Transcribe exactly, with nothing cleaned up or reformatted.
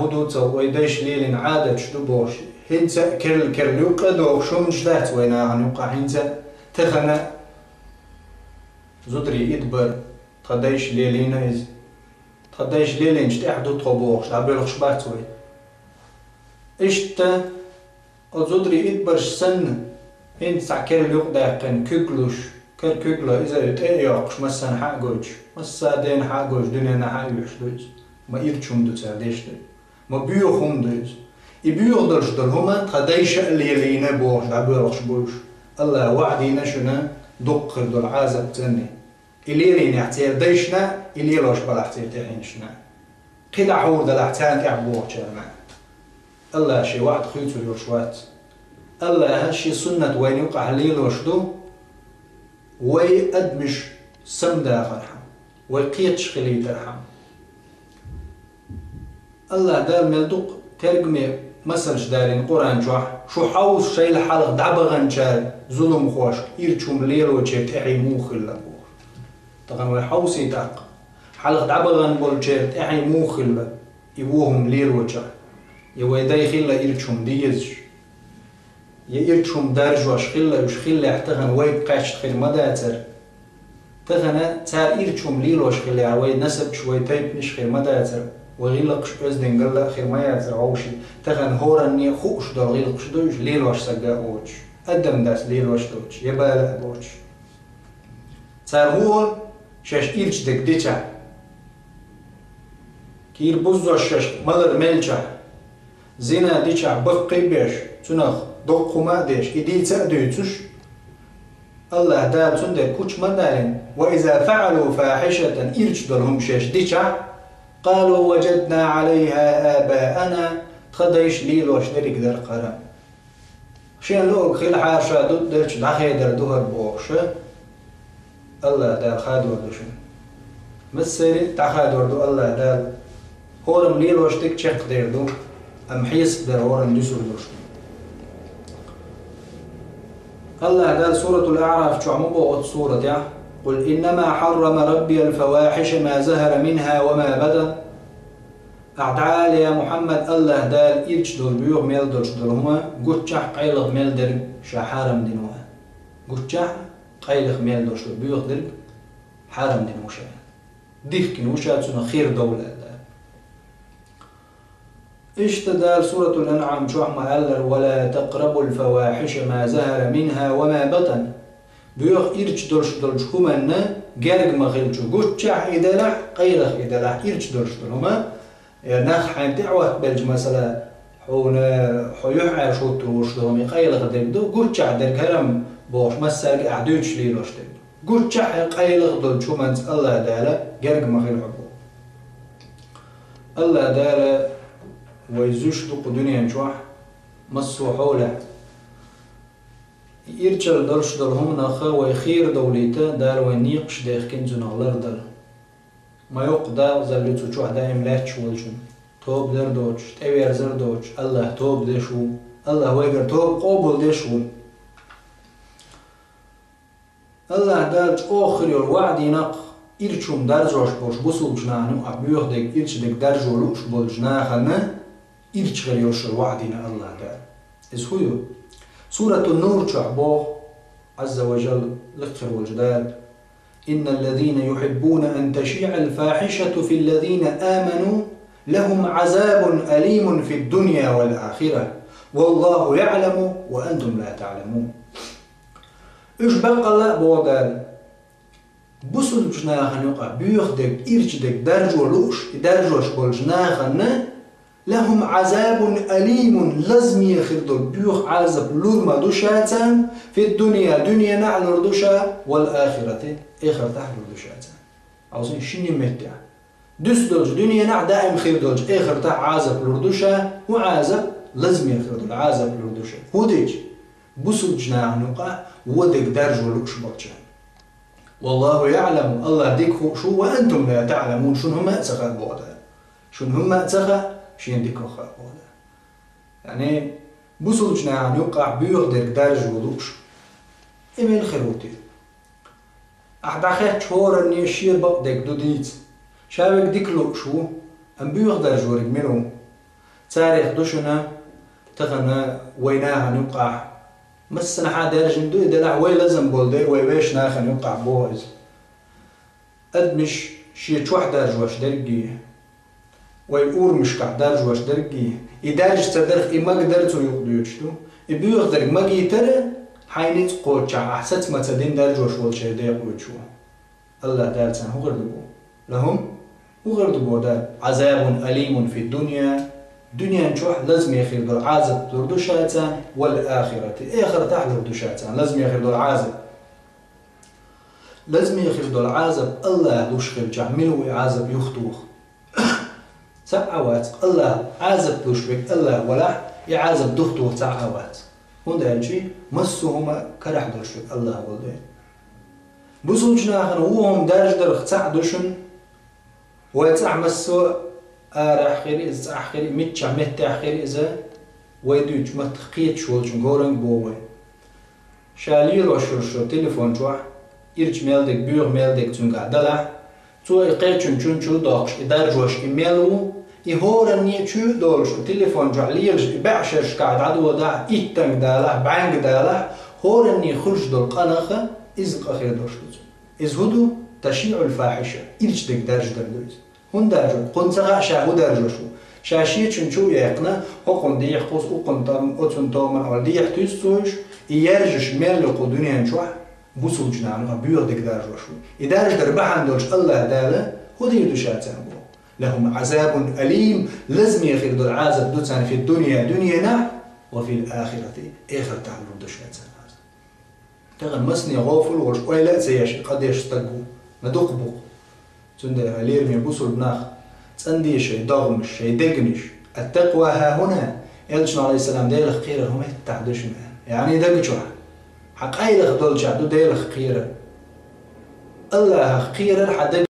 ХӀун ду цо, вай дайша лелийна Ӏадаташ ду бохуш, хӀинца а керла-керла юккъе а дохуш хӀуманаш дац вай нахана юккъахь хӀинца а. Тахана зударий идбар, тхан дайша лелийна иза. Тхан дайша лелийначул тӀаьхьа ду тхо бохуш, дӀабоьлхуш бац вай. Иштта, оцу зударий идбарш санна, хӀинца цхьа керла юкъадаьккхина куьг луш, кара куьг ло, иза тӀе а йоккхуш, массарна хьа а гойтуш, массадена хьа а гойтуш, дуьненна хьа а юьхьуш ду иза. Ма ирча хӀума ду цара деш дерг. Ма боьха хӀума ду иза. И боьха долуш долу хӀума тхан дайша а лелийна бохуш дӀабоьлхуш бу уьш. АллахӀа ваӀда дина шуна дуккха хир долу Ӏазап цӀанне. И лелийнехь церан дайшна, и лелош балахь церан тӀаьхьенашна. КхидӀа хьур далахь царна тӀехь бохучарна. АллахӀа шен ваӀда хуьйцур йолуш вац. АллахӀа шен суннат вайна юкъахь лелош ду, вай адамаш самадахархьама, вай кхеташ хилийтархьама. АллахӀ Дала мел дукха тергаме масалш далийна Къуръан чохь, шу хьовса шайла хьалха дӀабаханчара зуламхошка ирча хӀума лелочеран тӀаьхье муха хилла бохуш. Тахана вай хьовсий тӀаккха, хьалха дӀабахана болчеран тӀаьхье муха хилла, и вон хӀума лелочохь, я вай дай хилла ирча хӀума дезаш. Я ирча хӀума даржош хилла уьш хиллехь, тахана вайга кхаьчна хир ма дацара. Тахана цара ирча хӀума лелош хиллехь, вай насабаш, вай тайпанаш хир ма дацара. Вай гӀиллакхаш оьздангалла а хир ма яцара вовшийн. Тахана хӀоранне а хууш долу гӀиллакхаш ду уьш, лелош сага а воцуш, адам дас лелош доцуш, я бала а боцуш. Цара хӀун олу, шаьш ирча дерг дичахь, кийра буззош шаьш малар мелчахь, зина дичахь баккхий а беш, цунах доккха хӀума а деш, и дийца а дуьйцуш, АллахӀ Дала цундела куч ма далийна: «Ва иза фаӀалу фахьишатан», ирча долу хӀума шаьш дичахь, «къалу важадна Ӏалайхьа абаана», тхан дайша лелош дерриг дара хӀара. Шен луъург хилахьара, ша дутӀа делча дӀахедар ду хӀара бохуш, АллахӀ Дала хадор ду шуна. Массаьрга а дӀахадор ду АллахӀ Дала. ХӀораммо лелош дерг чекхдер ду, амма хьесап дар хӀораммо дуьсур долуш ду. АллахӀ Дала Суратул АӀраф чохь ма боху оцу суратехь: «Къул иннама хьаррама раббиял фавахьиша ма захара минхьа ва ма батан». Ахь дӀа ала, я Мухьаммад, АллахӀ Дала ирча долу, боьха мел долуш долу хӀума, гуччахь а, къайлаха мел дерг ша хьарам дина ву. Гуччахь а, къайлаха мел долуш долу боьха дерг хьарам дина ву ша. Дихкина ву ша цунах хер довла аьлла. Иштта Дала Суратул АнӀам чохь ма аьллара: «Ва ла такърабул фавахьиша ма захара минхьа ва ма батан». Боьха ирча долуш долчу хӀуманна герга ма хилча, гуччахь а и делахь, къайлаха и делахь, ирча долуш долу хӀума, э, нах хьайна тӀе а хӀоттабелча, масала, хьуна, хьо юьхьӀаьржа хӀуттур волуш долу хӀума и къайлаха дерг ду, гуччахь дерг хӀара-м бохуш, массаьрга а ахь дуьйцуш лелош дерг ду. Гуччахь а, къайлаха долчу хӀуманца АллахӀ Дала герга ма хила хьо боху. АллахӀ Дала вай зуьйш ду кху дуьнен чохь, массо а хьолехь. Ирчалла долуш долу хӀуманах вай хера довлийта, Дала вайн некъаш дехкина цунах лардала. Ма йоккха дакъазалла ю цу чохь даим лаьтташ волчун. Тоба дар доцуш, тӀеверзар доцуш, АллахӀ тоба деш ву. АллахӀ вайгара тоба къобалдеш ву. АллахӀ Дала чӀогӀа хир йолу ваӀда йина-кх, ирча хӀума даржош болуш бусулбачу нахана юкъахь боьха дерг, ирча дерг даржо лууш болчу нахана ирча хир йолуш йолу ваӀда йина АллахӀ Дала. Иза хӀун ю? Суратун-Нур чохь боху Ӏазза ва Жалла, лекха хир волчу Дала: «Инналлазина юхьиббуна ан ташиӀал фахьишату филлазина аману лахум Ӏазабун алимун фид-дунья вал-ахира, валлаху яӀламу ва антум ла таӀламун». Уьш баккъалла а боху Дала. Бусулбачу нахана юкъа боьха дерг, ирча дерг даржо лууш, и даржош болчу нахана, лахум Ӏазабун алимун, лазаме хир долу боьха Ӏазап лур ма ду ша царна, фид-дунья, дуьненахь а лур ду ша, вал-ахирати, эхартахь а лур ду ша царна. Хьовсийша, шинне меттехь. Дуьсу долчу дуьненахь, даим хир долчу эхартахь Ӏазап лур ду ша, хӀун Ӏазап? Лазаме хир долу Ӏазап лур ду ша. ХӀун дича? Бусулбачу нахана юкъа вон дерг даржо лууш болчарна. Валлаху яӀламу, АллахӀ дика хууш ву, ва антум ла таӀламун, шуна хӀумма а ца хаьа боху Дала. Шуна хӀумма а ца хаьа, шена дика хаьа боху Дала. Яъни, бусулбачу нахана юкъахь боьха дерг даржо лууш. И мила хир ву те? Ахь дӀахаьттачу хӀоранне шен бакъдерг ду дийца. Ша верг дика лууш ву, амма боьха даржориг мила ву? Царех ду шуна тахана вай нахана юкъахь. Массанхьа даьржина ду и делахь, вай лазам болу дера вай вешан нахана юкъахь боху иза. Адамаш шен чохь даржош дерг а, вай урамашкахь даржош дерг а, и даьржа ца дарх, и мага дара цу юкъа дуьйцуш ду. И боьха дерг магийтара, хьайн ницкъ кхоччехь ахь саца ма ца дина даржош волчеран декъа оьцуш ву. АллахӀ Дала царна хӀун хир ду боху? Лахум, хӀун хир ду боху Дала? Азабун алимун фи дунья, дуьнен чохь лазаме хир долу Ӏазап лур ду ша царна, вал ахирати, эхартахь лур ду ша царна лазаме хир долу Ӏазап. Лазаме хир долу Ӏазап АллахӀ луш хилчахь, мила ву и Ӏазап юхатоха? Цхьаъ а вац. АллахӀ Ӏазап луш верг АллахӀ валахь, и Ӏазап юхатоха цхьаъ а вац. ХӀунда аьлча массо а хӀума карахь долуш верг АллахӀ волу дела. Бусулчу нахана вон хӀума даржадарх цхьаъ ду шуна, вай цӀахь массо а арахь хир иза, цӀахь хир, миччахь меттехь хир иза, вай дуьйцучу маттах кхеташ волчун горанга боху вай. Ша лелош йолу шо телефон чохь ирча мел дерг, боьха мел дерг цуьнгахь далахь, цо и кхечун чун чу а доккхуш, и даржош и мел ву, и хӀоранне чу а долуш, телефон чохь лелаш и бӀешерашкахь дӀадодахь, иттанга далахь, бӀаьнга далахь, хӀоранне хуьлуш долу къинах иза къа хир долуш ду цунна. Иза хӀун ду? Ташиъул фахьиша, ирча дерг даржадар ду иза. ХӀунда даржо? Кхунна ца хаьа ша хӀун даржош ву. Ша шечун чу а яьккхина, хӀокхунна дехьа кхуссу, укхунна там, оцунна томан олу дехьа туьйсу цо уьш, и яьржаш мел ю кху дуьнен чохь, бусулчу нахана боьха дерг даржош ву. И даржадар бахьана долуш АллахӀ Дала хӀун дийр ду ша царна боху? Лахум азабун алим, лазаме хир долу Ӏазап ду царна фи дунья, дуьненахь, ва фил ахирати, эхартахь лур ду ша царна Ӏазап. Тахана масане гӀофал волуш, ойла а ца еш, и къа деш стаг ву, ма дукха бу-кх. Цундела, лераме бусулба нах, цӀандеша шайн догӀмаш, шайн дегнаш. Ат-такъва хьахӀуна, Элчано, Ӏалайхиссалам, Делах кхерар хӀун меттахь ду шуна? Яъни даг чохь. Хьан къайлаха долчохь ду Делах кхерар. АллахӀах кхерар хьан даг